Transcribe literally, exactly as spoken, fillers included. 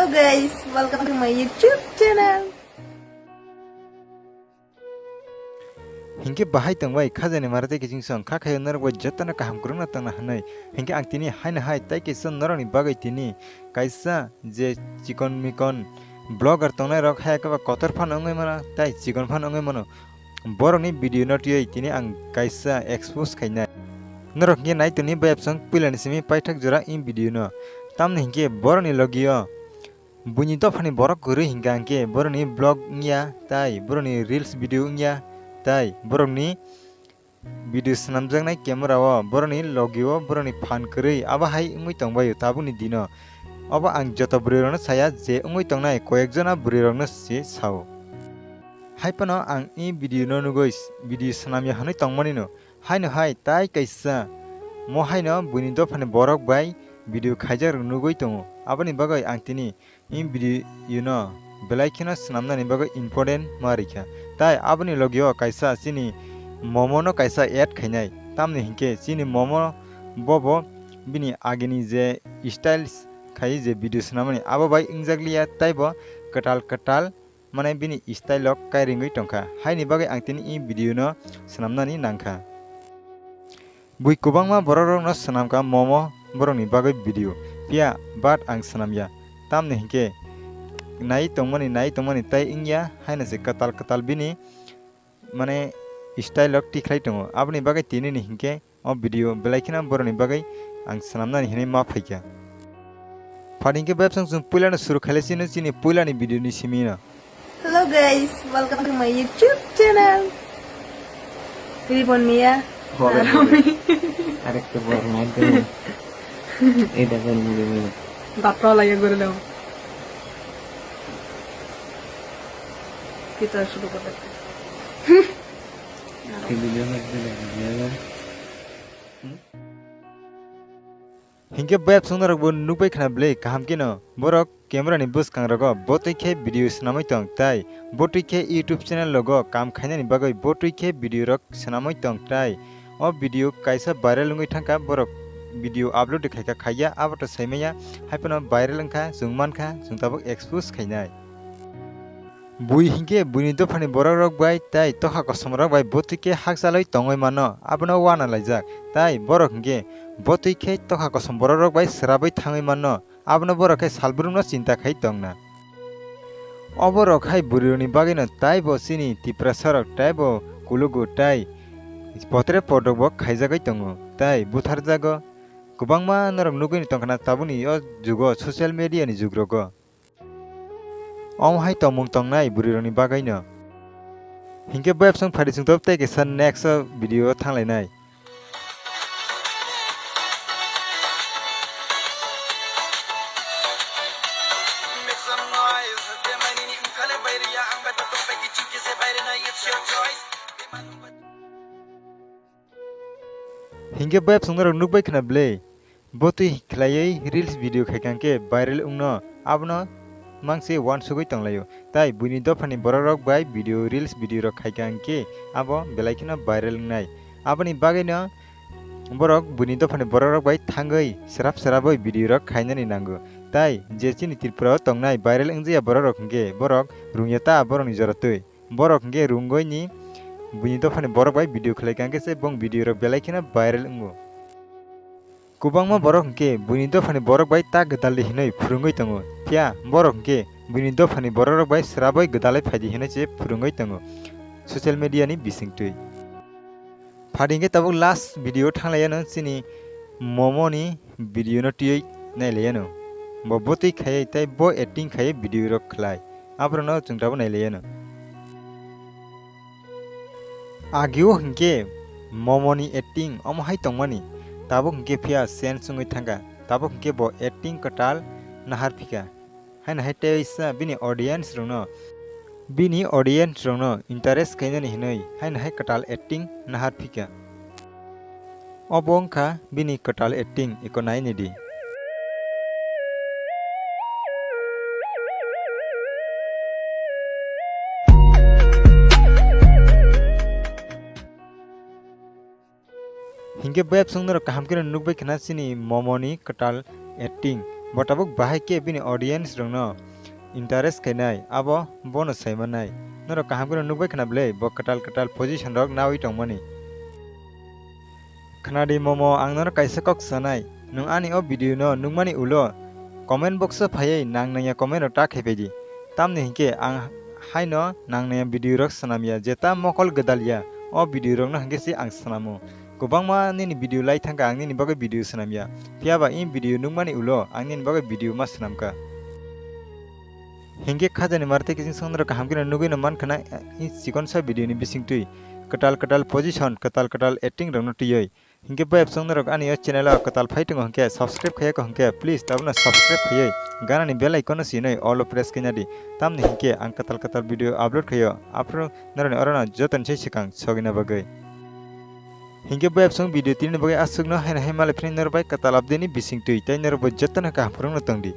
Guys, welcome to my YouTube channel. Hinkhe bahai tongbai khajani mara tei kiching song kha khayo norok bai jotono kaham kwrwngno tongna hwnwi. Hinkhe ang tini haino hai tei kisa norokni bagwi tini kaisa je chikon mikon vlogger tongnai rok haya khe ba kotor phano wngwi mano tei chikon phano wngwi mano. Borokni video no twiwi tini ang kaisa expose khainai. Norok hinkhe nai tongni bayapsong puilani simi paithak jora in video no. Tamni hinkhe borokni logio buini dophani borok kwrwi hinkha hinkhe borokni vlog wngya tai borokni reels video wngya tai borokni video swnamjaknai camera o borokni logio borokni phan kwrwi abo hai wngwi tongbaio tabukni dino. Obo ang joto bwrwi rokno saya je wngwi tongnai koyek jona bwrwi rokno se sao. Hai phano ang i video no nugwi video swnamya hwnwi tongmani no. Haino hai tai kaisa mo haino buini dophani borok bai video khaijak rok nugwi tongo. Aboni bagwi ang tini i video no belai kheno swnamnani bagwi important ma rikha. Tai aboni logio kaisa chini momo no kaisa add khainai. Tamni hinkhe chini momo bobo bini agini je styles khai je video swnamani abo bai wngjakliya taibo kwtal kwtal mane bini style o kairingwi tongkha. Haini bagwi ang tini i video no swnamnani nangkha. Bui kwbangma borok rokno swnamkha momo borokni bagwi video. Phiya but ang swnamya. Tamni hinkhe nai tongmani nai tongmani tai wngya haino se kwtal kwtal bini mane style o tikhlai tongo. Aboni bagwi tini ni hinkhe o video belai kheno borokni bagwi ang swnamnani hinwi ma phaikha. Phani hinkhe bayapsong chwng puilano suru khailai sino chini puilani video ni simi no. Hello guys, welcome to my YouTube channel. Ribon Mia. Bore, bore. Arekta bor nai de. Ei da bor muri muri. Datra lagi gure daw. Kita suru kore. Ei video nai de, video nai. Hinkhe bayapsong norokbo nukbai khna bwle kaham kheno borok camera ni bwskang rogo botwi khe video swnamwi tong tai botwi khe YouTube channel rogo kam khainani bagwi botwi khe video rok swnamwi tong tai. O video kaisa viral wngwi thangkha borok video upload khaikha khaiya aboto saimaya haiphano viral wngkha chwng mankha chwng tabuk expose khainai. Bui hinkhe buini dophani borok rok bai tai tokha kosom rok bai botwi khe hakchalwi tongwi mano, abono uana laijak. Tai borok hinkhe botwi khe tokha kosom borok rok bai swrabwi thangwi mano, abono borok khe salbrumno chinta khai tongna. Oborok hai bwrwirokni bagwino taibo chini Tiprasa rok taibo kulugo tai potre podokbo khaijagwi tongo, tai butharjago. Kwbangma norok nugwini tongkhana tabukni o jugo social media ni jugrogo. Omo hai tongmung tongnai bwrwirokni bagwino. Hinkhe bayapsong phari chwng tei kaisa next o video o thanglainai. Hinkhe bayapsong norok nukbai khna bwle. Botwi khlaiwi reels video khaikha khe viral wngno, abono mangse uansugwi tonglaio. Tai buini dophani borok rok bai video, reels video rok khaikha khe abo belai kheno viral wngnai. Aboni bagwino borok buini dophani borok rok bai thangwi srap srapwi video rok khainani nango. Tai je chini Tripura o tongnai viral wngjaya borok rok hinkhe borok rungya ta borokni jora twi. Borok hinkhe rungwi ni buini dophani borok bai video khlaikha khe se bong video rok belai kheno viral wngo. Kwbangma borok hinkhe buini dophani borok bai ta gwdaldi hinwi phwrwngwi tongo, phiya borok hinkhe buini dophani borok rok bai srabwi gwdalwi phaidi hinwi se phwrwngwi tongo social media ni bisingtwi. Phadi hinkhe tabuk last video thanglaiya no chini momo ni video no twiwi nailaiyano. Bo botwi khaiwi tei bo acting khaiwi video rok khlai. Aborokno chwng tabuk nailaiyano. Agio hinkhe momoni acting omo hai tongmani. Tabuk hinkhe phiya change wngwi thangkha. Tabuk hinkhe bo acting kwtal nahar phikha. Haino hai teisa bini audience rokno, bini audience rokno interest khainani hinwi haino hai kwtal acting nahar phikha. Obo wngkha bini kwtal acting, eko naini di. Hinkhe bayapsong norok kaham kheno nukbai khna chini momoni kwtal acting. Bo tabuk bahai khe bini audience rokno interest khainai, abo bono saimanai. Norok kaham kheno nukbai khna bwle, bo kwtal kwtal position rok nawi tongmani. Khnadi Momo, ang nono kaisa kok sanai. Nwng ani o video no nukmani ulo comment box o phaiwi nang nangya comment rok ta khaipai di. Tamni hinkhe ang haino nang nangya video rok swnamya, jeta mokol gwdalya o video rokno hinkhe se ang swnamo. Kwbangma nini video lai thangkha, ang nini bagwi video swnamya. Phiyaba in video nukmani ulo ang nini bagwi video ma swnamkha. Hinkhe khajani marte kiching song norok kaham kheno nugwi no mankha na, in chikonsa video ni bisingtwi kwtal kwtal position, kwtal kwtal acting rokno twiwi. Hinkhe bo apsong norok ani o channel o kwtal phai tongo hinkhe subscribe khaiya kho hinkhe please tabukno subscribe khaiwi ganani bell icon no sinwi all o press khaina di. Tamni hinkhe ang kwtal kwtal video upload khaio. Aphuru norokni orono jotoni sai swkang sogwina bagwi. Hinkhe bo apsong video tini bagwi aswkno haino hai malai phini norok bai kwtal update ni bisingtwi tei norok bo jotono kaham phwrwngno tongdi.